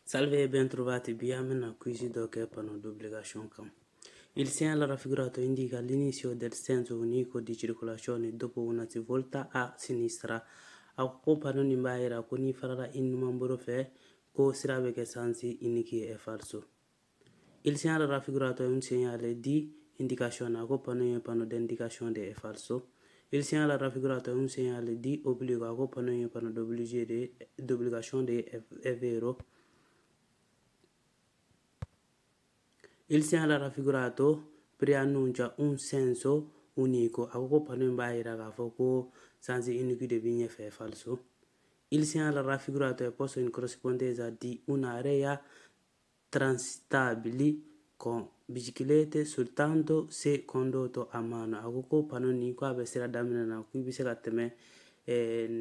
Salve e bentrovati, bi an bɛna quiz dɔ kɛ panneau d'obligation kan. Il segnale raffigurato indica l'inizio del senso unico di circolazione dopo una svolta a sinistra. A ko panneau nin b'a yira ko n'i farala i numanbolo fɛ ko sira bɛ kɛ sens unique ye, è falso. Il segnale raffigurato è un segnale di indicazione. A ko panneau ye panneau d'indication de, è falso. Il segnale raffigurato è un segnale di obbligo. A ko panneau ye panneau d'obligé de d'obligation de, è vero. Il segnale raffigurato preannuncia un senso unico. A ko panneau in b'a yira k'a fɔ ko sens unique de b'i ɲɛfɛ, è falso. Il segnale raffigurato è posto in corrispondenza di un'area transitabile con biciclette soltanto se condotto a mano. A ko panneau nin ko a bɛ sira daminɛ na ko i bɛ se ka tɛmɛ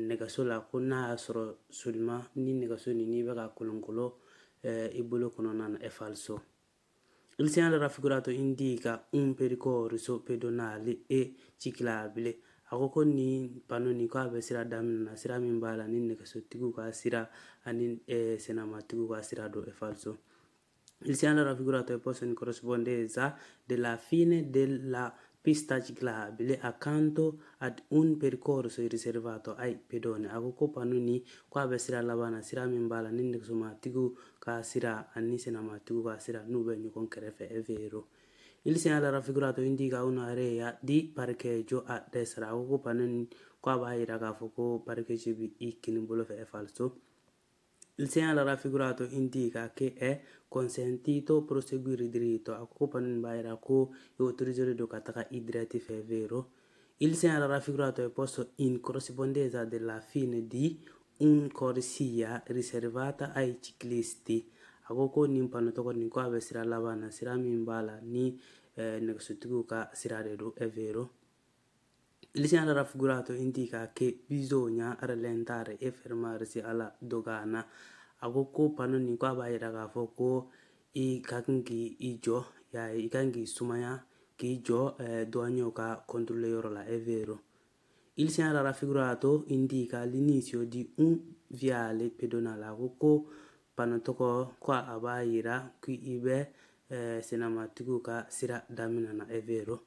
nɛgɛso la, ko n'a y'a sɔrɔ seulement ni nɛgɛso nin n'i bɛ ka kolonkolon i bolo kɔnɔna na, è falso. Il segnale raffigurato indica un percorso pedonale e ciclabile. A ko nin panneau nin ko a bɛ sira daminɛ na, sira min b'a la ni nɛgɛsotigiw ka sira ani senamatigiw ka sira don, è falso. Il segnale raffigurato è posto in corrispondenza della fine della pista ciclabile accanto ad un percorso riservato ai pedoni. A ko panneau nin ko a bɛ sira laban na, sira min b'a la ni nɛgɛsomatigiw ka sira ani senamatigiw ka sira n'u bɛ ɲɔgɔn kɛrɛfɛ, è vero. Il segnale raffigurato indica un'area di parcheggio a destra. A ko panneau nin ko a b'a yira k'a fɔ ko parcheggio bɛ i kinin bolo fɛ, è falso. Il segnale raffigurato indica che è consentito proseguire dritto. A ko panneau nin b'a yira ko i autorisé don ka taga i direct fɛ, è vero. Il segnale raffigurato è posto in corrispondenza della fine di un corsia riservata ai ciclisti. A ko nin panneau tɔgɔ nin ko a bɛ sira laban na, sira min b'a la ni nɛgɛsotigiw ka sira de don, è vero. Il segnale raffigurato indica che bisogna rallentare e fermarsi alla dogana. A ko panneau nin ko a b'a yira k'a fɔ ko i ka kan k'i jɔ, y'a ye, i kan k'i sumaya k'i jɔ douanier ka contrôle yɔrɔ la, è vero. Il segnale raffigurato indica l'inizio di un viale pedonale. A ko panneau tɔgɔ ko a b'a yira k'i bɛ senamatigiw ka sira daminɛ na, è vero.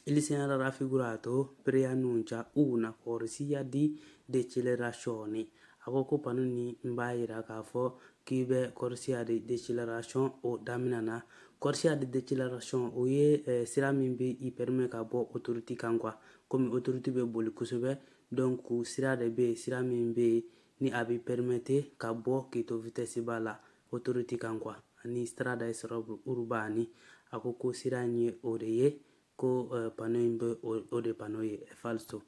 Il segnale raffigurato preannuncia una corsia di decelerazione. A ko panneau nin b'a yira k'a fɔ k'i bɛ corsia di décélération o daminɛ na. Corsia di décélération o ye sira min bɛ i permet ka bɔ autoroute kan quoi, komi autoroute bɛ boli kosɛbɛ, donc sira de bɛ yen, sira min bɛ yen ni a b'i permettre ka bɔ k'i to vitesse ba la autoroute kan quoi, ani strada urbani. A ko sira in ye o de ye, ko panneau in bɛ o de panneau ye, è falso.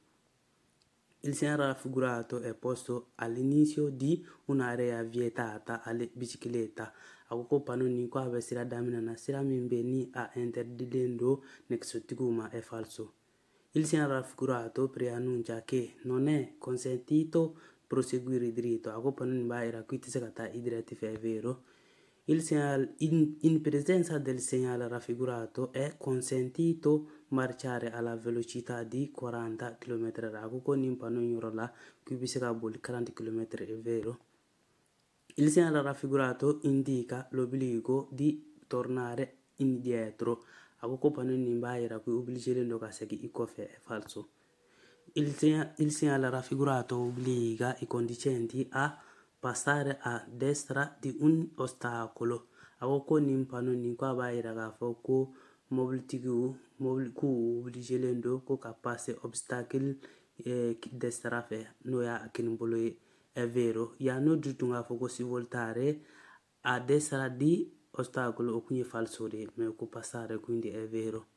Il segnale raffigurato è posto all'inizio di un'area vietata alle biciclette. A ko panneau nin ko a bɛ sira daminɛ na, sira min bɛ ni a interdilen don nɛgɛsotigiw ma, è falso. Il segnale raffigurato preannuncia che non è consentito proseguire dritto. A ko panneau nin b'a yira ko i tɛ se ka taa i direct fɛ, è vero. Il segnale, in presenza del segnale raffigurato è consentito marciare alla velocità di 40 km/h. A ko nin panneau in yɔrɔ la k'i bɛ se ka boli 40 km, è vero. Il segnale raffigurato indica l'obbligo di tornare indietro. A ko panneau nin b'a yira ko i obligé don ka segin i kɔfɛ, è falso. Il segnale raffigurato obbliga i conducenti a passare a destra di un ostacolo. A ko nin panneau nin ko a b'a yira k'a fɔ ko mobilitigiw k'u obligélen don ko ka passer obstacle destra fɛ, n'o y'a kinibolo ye, è vero. Yan n'o du tun k'a fɔ ko svoltare a destra di ostacolo o kun ye falso de ye, mais ko passare quindi è vero.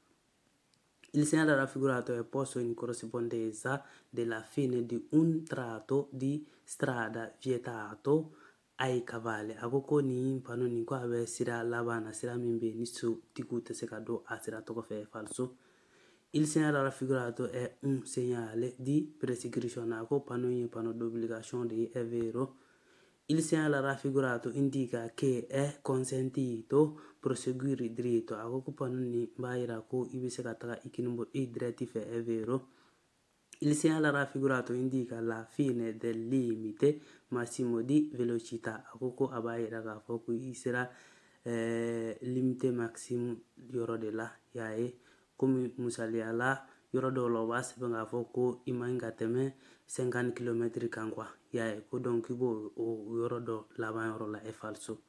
Il segnale raffigurato è posto in corrispondenza della fine di un tratto di strada vietato ai cavalli. A ko nin panneau nin ko a bɛ sira laban na, sira min bɛ yen ni sotigiw tɛ se ka don a sira tɔgɔ fɛ, è falso. Il segnale raffigurato è un segnale di prescrizione. A ko panneau ye panneau d'obligation de ye, è vero. Il segnale raffigurato indica che è consentito proseguire dritto. A ko panneau nin b'a yira ko i bɛ se ka taga i kinin i direct fɛ, è vero. Il segnale raffigurato indica la fine del limite massimo di velocità. A ko ko a b'a yira k'a fɔ ko i sera limite maximum yɔrɔ de la. Y'a ye, komi misaliya la, yɔrɔ dɔw la, u b'a sɛbɛn k'a fɔ ko i man ka tɛmɛ 50 km kan quoi. Y'a ye, ko donc i b'o o yɔrɔ dɔ laban yɔrɔ la. È falso.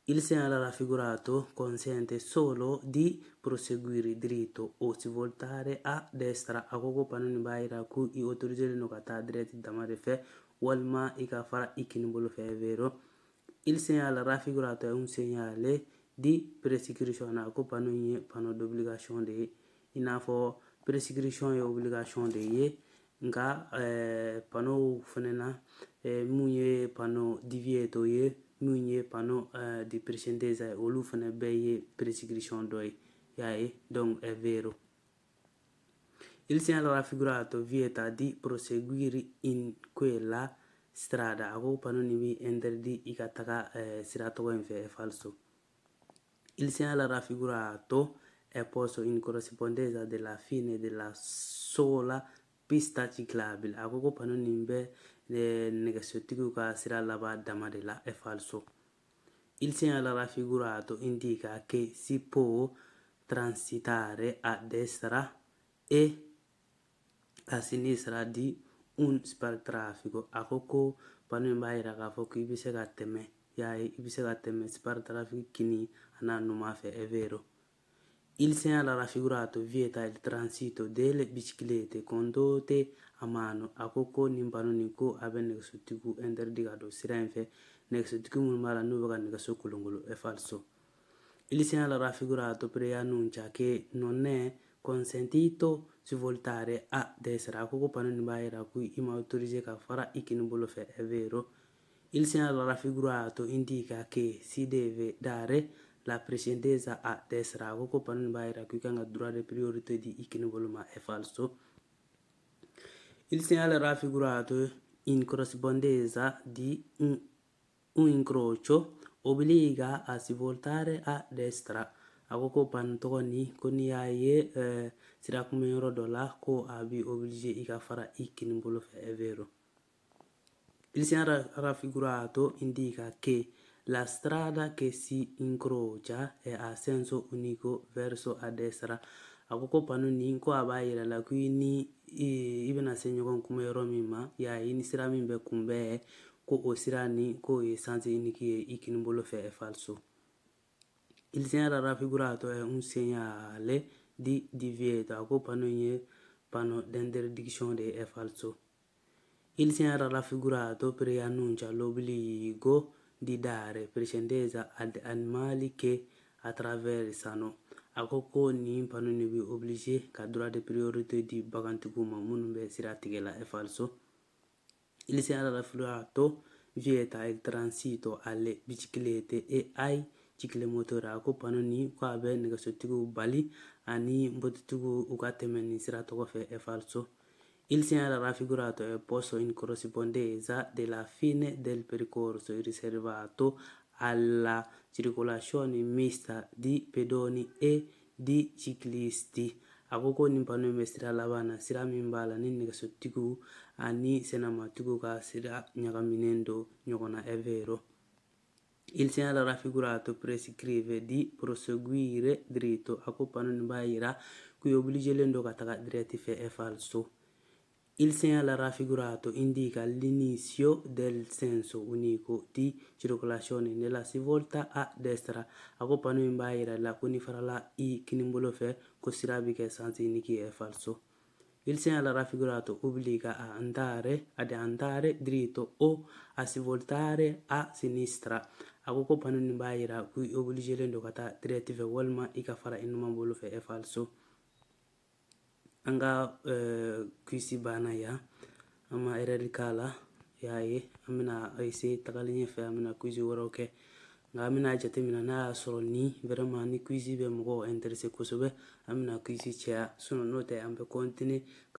Il segnale raffigurato consente solo di proseguire dritto o svoltare a destra. A ko ko panneau nin b'a yira ko i autorisé don ka taa direct dama de fɛ walima i ka fara i kini bolo fɛ. È vero. Il segnale raffigurato è un segnale di prescrizione. A ko panneau in ye panneau d'obligation de ye. I n'a fɔ prescription ye obligation de ye, nka panneau fɛnɛ na, mun ye panneau divieto ye, min ye panneau di precedenza ye, olu fɛnɛ bɛɛ ye prescription dɔ ye. Y'a ye, donc è vero. Il segnale raffigurato vieta di proseguire in quella strada. A ko panneau nin bi interdit i ka taga sira tɔgɔ in fɛ. È falso. Il segnale raffigurato è posto in corrispondenza della fine della sola pista ciclabile. A ko ko panneau nin bɛ nɛgɛsotigiw ka sira laban dama de la. È falso. Il segnale raffigurato indica che si può transitare a destra e a sinistra di un spartitraffico. A ko ko panneau in b'a yira k'a fɔ k'i bɛ se ka tɛmɛ, y'a ye, i bɛ se ka tɛmɛ spartitraffico kini a n'a numan fɛ. È vero. Il segnale raffigurato vieta il transito delle biciclette condotte a mano. A ko ko nin panneau nin ko a bɛ nɛgɛsotigiw interdit ka don sira in fɛ, nɛgɛsotigi minnu b'a la n'u bɛ ka nɛgɛso kolonkolon. È falso. Il segnale raffigurato preannuncia che non è consentito svoltare a destra. A ko ko panneau nin b'a yira ko i ma autorisé ka fara i kini bolo fɛ. È vero. Il segnale raffigurato indica che si deve dare la precedenza a destra. A ko ko panneau nin b'a yira ko i kan ka droit de priorité di i kini bolo ma. È falso. Il segnale raffigurato in corrispondenza di un incrocio obbliga a svoltare a destra. A ko ko panneau tɔgɔ nin ko n'i y'a ye sira kunbɛnyɔrɔ dɔ la, ko a b'i obligé i ka fara i kini bolo fɛ. È vero. Il segnale raffigurato indica che la strada che si incrocia è a senso unico verso a destra. A ko ko panneau nin ko a b'a yira la ko i ni i bɛna se ɲɔgɔn kunbɛ yɔrɔ min ma, y'a ye, i ni sira min bɛ kunbɛn, ko o sira nin k'o ye sens unique ye i kini bolo fɛ. È falso. Il segnale raffigurato è un segnale di divieto. A ko panneau in ye panneau d'interdiction de ye. È falso. Il segnale raffigurato preannuncia l'obbligo di dare precedenza ad animali che attraversano. A ko ko nin panneau nin bɛ obligé ka droit de priorité di bagantigiw ma minnu bɛ sira tigɛ la. È falso. Il segnale raffigurato vieta il transito alle biciclette e ai ciclomotori. A ko panneau nin ko a bɛ nɛgɛsotigiw bali ani mototigiw u ka tɛmɛ nin sira tɔgɔ fɛ. È falso. Il segnale raffigurato è posto in corrispondenza della fine del percorso riservato alla circolazione mista di pedoni e di ciclisti. A ko ko nin panneau in bɛ sira laban na, sira min b'a la ni nɛgɛsotigiw ani sennamatigiw ka sira ɲagaminen don ɲɔgɔn na. È vero. Il segnale raffigurato prescrive di proseguire dritto. A ko panneau nin b'a yira k'u obligélen don ka taga direct fɛ. È falso. Il segnale raffigurato indica l'inizio del senso unico di circolazione nella svolta a destra. A ko panneau in b'a yira la ko n'i farala i kinibolo fɛ, ko sira bɛ kɛ sens unique. È falso. Il segnale raffigurato obbliga ad andare dritto o a svoltare a sinistra. A ko ko panneau nin b'a yira ko i obligélen don ka taa direct fɛ walima i ka fara i numan bolo fɛ. È falso. An ka quiz banna yan, an ma erreur k'a la. Y'a ye, an bɛna essayer tagalen ɲɛfɛ, an bɛna quiz wɛrɛw kɛ, nka an bɛna jateminɛ n'a y'a sɔrɔ ni vraiment ni quiz bɛ mɔgɔw intéressé kosɛbɛ, an bɛna quiz caya. Sinon n'o tɛ, an bɛ continuer.